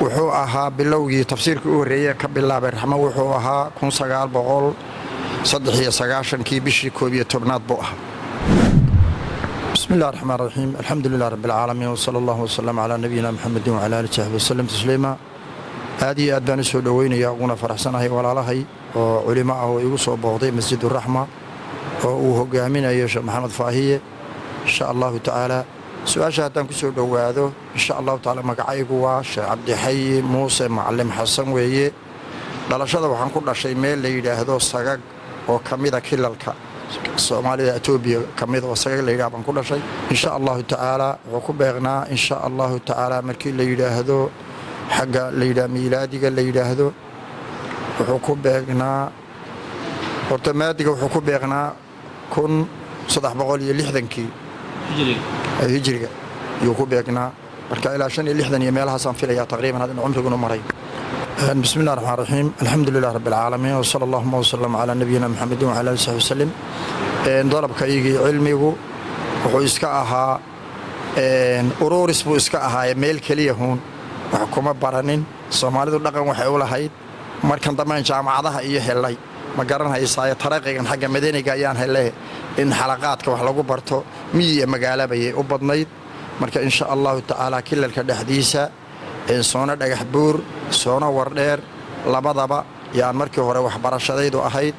Wuxuu ahaa bilowgii tafsiirkii u horreeyeen ka bilaabay Raxmo, wuxuu ahaa 1993-kii, bishii 11aad buu ahaa. Bismi illah raxmaan raxiim, alxamdu lilah rabbi alcaalamiin, wsala allahu wasalam calaa nabiyina Muxamedin wcala ali saxbi wasalam tasliima. Aad iyo aad baan u soo dhoweynaya, uguna faraxsanahay walaalahay oo culimo ah oo igu soo booqday Masjiduraxma oo uu hogaaminayo Sheekh Maxamed Faahiye, insha Allahu tacaala. Su-aasha haddaan ku soo dhowaado, insha Allahu tacaala, magacaygu waa Sheekh Cabdixayi Muuse Macallim Xasan weeye. Dhalashada waxaan ku dhashay meel la yidhaahdo Sagag oo ka mida kilalka Soomaalida Etoobiya ka mid oo Sagag la yidhah baan ku dhashay, insha Allahu tacaala. Wuxuu ku beeqnaa, insha Allahu tacaala, markii la yidhaahdo xagga la yidhaah miilaadiga la yidhaahdo, wuxuu ku beegnaa horta maadiga, wuxuu ku beeqnaa 1360-kii hijriga yuu ku beegnaa. Marka ilaa 65 iyo meelahaasaan filayaa taqriiban had in cumrigunu maray. Bismi illah raxmaan raxiim, alxamdu lilah rabbi alcaalamiin, wsala allahuma wasalam calaa nabiyina Muxamedin wcala ali saxbi wasalim. Dalabkaygii cilmigu wuxuu iska ahaa uruuris buu iska ahaaye, meel keliya huun wax kuma baranin. Soomaalidu dhaqan waxay u lahayd markan dambean jaamacadaha iyo helay, ma garanhaysaaye, taraqigan xagga madaniga ayaan hele in xalaqaadka wax lagu barto miyi iyo magaalabayay u badnayd. Marka, insha Allahu tacaala, kilalka dhexdiisa, soona Dhagax Buur, soona Wardheer, labadaba yaan markii hore waxbarashadaydu ahayd.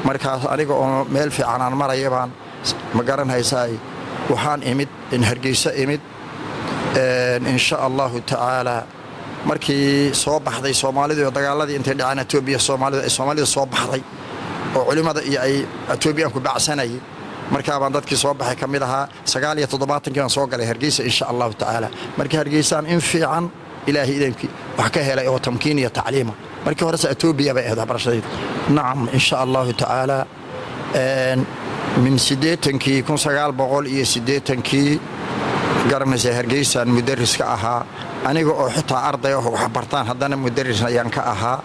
Markaas aniga oo meel fiican aan maraya baan, ma garanhaysaay, waxaan imid in Hargeysa imid, insha Allahu tacaala. Markii soo baxday Soomaalidu iyo dagaaladii intay dhaceen Etoobiya, Soomaalidu ay Soomaalida soo baxday oo culimmada iyo ay Etoobiyaanku bacsanayay, markaabaan dadkii soo baxay ka mid ahaa. 79-kii baan soo galay Hargeysa, insha Allahu tacaala. Markii Hargeysaan in fiican, Ilaahay idankii, wax ka helay oo tamkiin iyo tacliima. Markii horese Etoobiya bay ahayd waxbarashadaydu. Nacam, insha Allahu tacaala, min siddeetankii, 1980-kii, garanaysa, Hargeysaan mudaris ka ahaa. Aniga oo xitaa arday ah wax bartaan, haddana mudaris ayaan ka ahaa,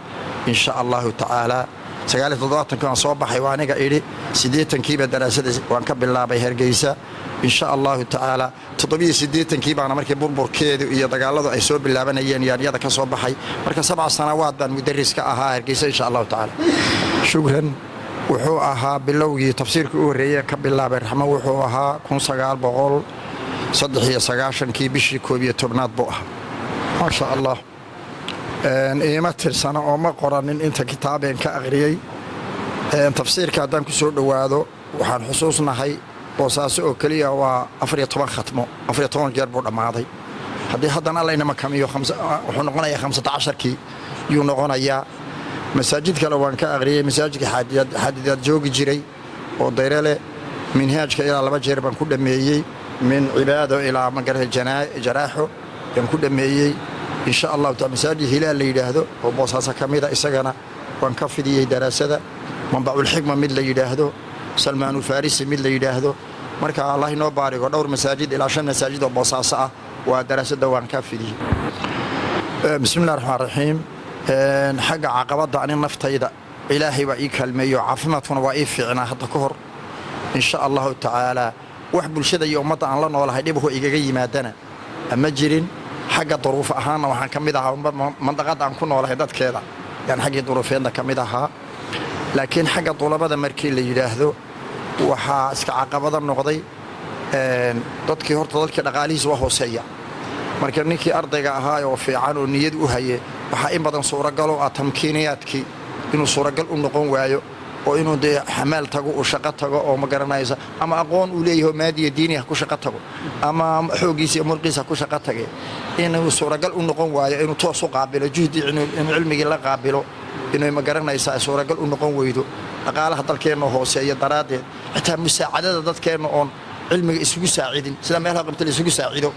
insha Allahu tacaala. 79-kii waan soo baxay, waa aniga idhi 80-kiiba daraasada waan ka bilaabay Hargeysa, insha Allahu tacaala. 87-kii baana markii burburkeedu iyo dagaaladu ay soo bilaabanayeen yaaryada ka soo baxay. Marka 7 sanawaad baan mudaris ka ahaa Hargeysa, insha Allahu tacaala. Shukran. Wuxuu ahaa bilowgii tafsiirkii u horreeyeen ka bilaabay Raxmo, wuxuu ahaa 1993-kii, bishii 11aad buu ahaa. Maasha Allah, iima tirsana oo ma qoranin inta kitaabeen ka aqriyey. Tafsiirka haddaan ku soo dhowaado, waxaan xusuusnahay Boosaaso oo keliya waa 14 khatmo, 14 jeer buu dhammaaday. Haddii haddana Allaynama kamiyo, wuxuu noqonayaa 15-kii yuu noqonayaa. Masaajid kale waan ka aqriyey, masaajidka Xaadidaad joogi jiray oo Dayrele. Minhaajka ilaa laba jeer baan ku dhammeeyey, min cibaado ilaa magarata jaraaxo yaan ku dhammeeyey, insha Allahu taala. Masaajid Hilaal la yidhaahdo oo Boosaaso ka mida, isagana waan ka fidiyey daraasada. Manbaculxikma mid la yidhaahdo, Salmaanulfarisi mid la yidhaahdo. Marka Allah inoo baarigo, dhowr masaajid, ilaa shan masaajid oo Boosaaso ah waa daraasada waan ka fidiyey. Bismi illah raxmaan raxiim. Xagga caqabadda, ani naftayda Ilaahay baa ii kaalmeeyo, caafimaadkuna waa ii fiicnaa hadda ka hor, insha Allahu tacaala. Wax bulshada iyo ummadda aan la noolahay dhibuhu igaga yimaadana ma jirin. Xagga duruuf ahaanna waxaan ka mid ahaa mandaqadda aan ku noolahay dadkeeda yaan xaggii duruufeedna ka mid ahaa. Laakiin xagga dulabada markii la yidhaahdo, waxaa iska caqabado noqday dadkii. Horta dadkii dhaqaalihiis waa hooseeya. Marka ninkii ardayga ahaa oo fiican oo niyad u haye, waxaa in badan suuragalo ah tamkiiniyaadkii inuu suuragal u noqon waayo, oo inuu dee xamaal tago, uu shaqo tago oo, ma garanaysa, ama aqoon uu leeyaho maadiya diini ha ku shaqo tago ama xooggiisa iyo murqiisa ha ku shaqo tage, inuu suuragal u noqon waayo inuu toos u qaabilo juhdi, inuu cilmigii la qaabilo, inay, ma garanaysaa, suuragal u noqon weydo dhaqaalaha dalkeenna hooseeya daraaddeed. Xitaa musaacadada dadkeenna oon cilmiga isugu saacidin sida meelaha qabta la isugu saacido,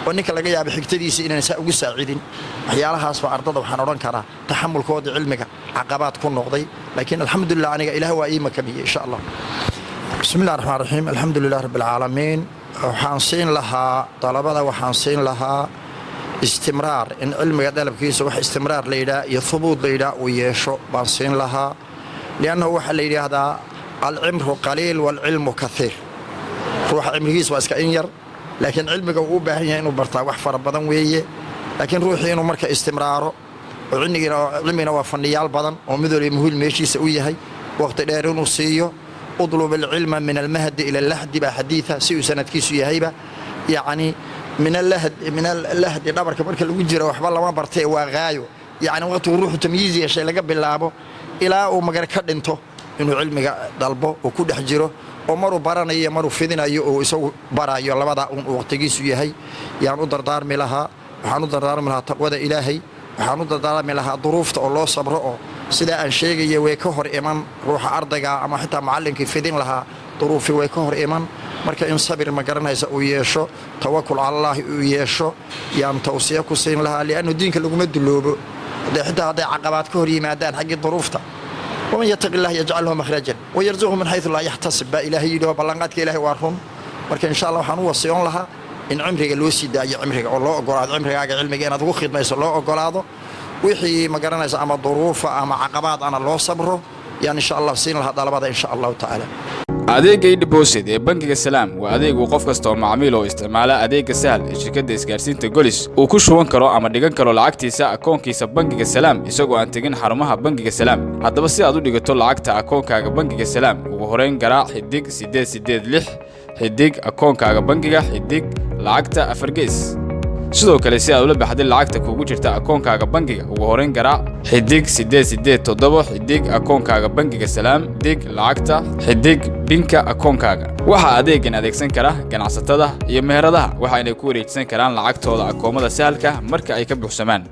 oo ninka laga yaaba xigtadiisa inaan saa ugu saacidin, waxyaalahaasba ardada waxaan odhan karaa taxamulkooda cilmiga caqabaad ku noqday. Laakiin alxamdulilah, aniga Ilaah waa ii makamiyey, insha Allah. Bismi illah raxmaan raxiim, alxamdu lilah rabbi alcaalamiin. Waxaan siin lahaa dalabada, waxaan siin lahaa istimraar, in cilmiga dalabkiisa wax istimraar la yidhaah iyo hubuud la yidhaah uu yeesho baan siin lahaa, liannahu waxaa la yidhaahdaa alcimru qaliil waalcilmu kaiir. Ruuxa cimrigiis waa iska in yar, laakiin cilmiga uu u baahan yahay inuu bartaa wax fara badan weeye. Laakiin Laakiin ruuxii inuu marka istimraaro oo cilmigina waa fanniyaal badan oo mid waliba muhiim meeshiisa u yahay, waqti dheer inuu siiyo. اطلب العلم من المهد إلى اللحد baa xadiida si uu sanadkiisu yahayba. Yacni من اللحد dhabarka marka lagu jiro waxba lama bartee, waa qaayo. Yacni waqtigu ruuxu tamyiiz yeeshay laga bilaabo ilaa uu magar ka dhinto inuu cilmiga dalbo oo ku dhex jiro, oo maruu baranayo, maruu fidinayo oo isagu barayo, labadaa uun uu waqtigiisu yahay yaan u dardaarmi lahaa. Waxaan u dardaarmi lahaa taqwada Ilaahay. Waxaan u dardaarmi lahaa duruufta oo loo sabro, oo sidaa aan sheegaya way ka hor iman ruuxa ardayga ama xitaa macallinkii fidin lahaa, duruufi way ka hor iman. Marka in sabir, ma garanaysa, uu yeesho, tawakul calallaahi uu yeesho yaan tawsiya ku siin lahaa, liannu diinka laguma duloobo hadday xitaa hadday caqabaad ka hor yimaadaan xaggii duruufta. ومن يتق الله يجعل له مخرجا ويرزقه من حيث لا يحتسب baa Ilaahay yidhi, oo ballanqaadka Ilaahay waa run. Marka insha Allah waxaan u wasiyoon lahaa in cimriga loo sii daayo, cimriga oo loo ogolaado, cimrigaaga cilmiga inaad ugu khidmayso loo ogolaado, wixii, ma garanaysa, ama duruufa ama caqabaad ana loo sabro yaan insha Allah siin lahaa dalabada, insha Allahu tacaala. Adeegga e-deposit ee bangiga Salaam waa adeeg uu qof kasta oo macmiil oo isticmaala adeegga Sahal ee shirkadda isgaarsiinta Golis uu ku shuban karo ama dhigan karo lacagtiisa akoonkiisa bangiga Salaam, isagoo aan tegin xarumaha bangiga Salaam. Haddaba, si aad u dhigato lacagta akoonkaaga bangiga Salaam, ugu horeyn garaac *886# akoonkaaga bangiga * lacagta 4. Sidoo kale, si aad ula baxday lacagta kugu jirta akoonkaaga bangiga, ugu horeyn garaac *887# akoonkaaga bangiga Salaam * lacagta * PIN-ka akoonkaaga. Waxaa adeegan adeegsan kara ganacsatada iyo meheradaha, waxayna ku wareejisan karaan lacagtooda akoomada Sahalka marka ay ka buuxsamaan.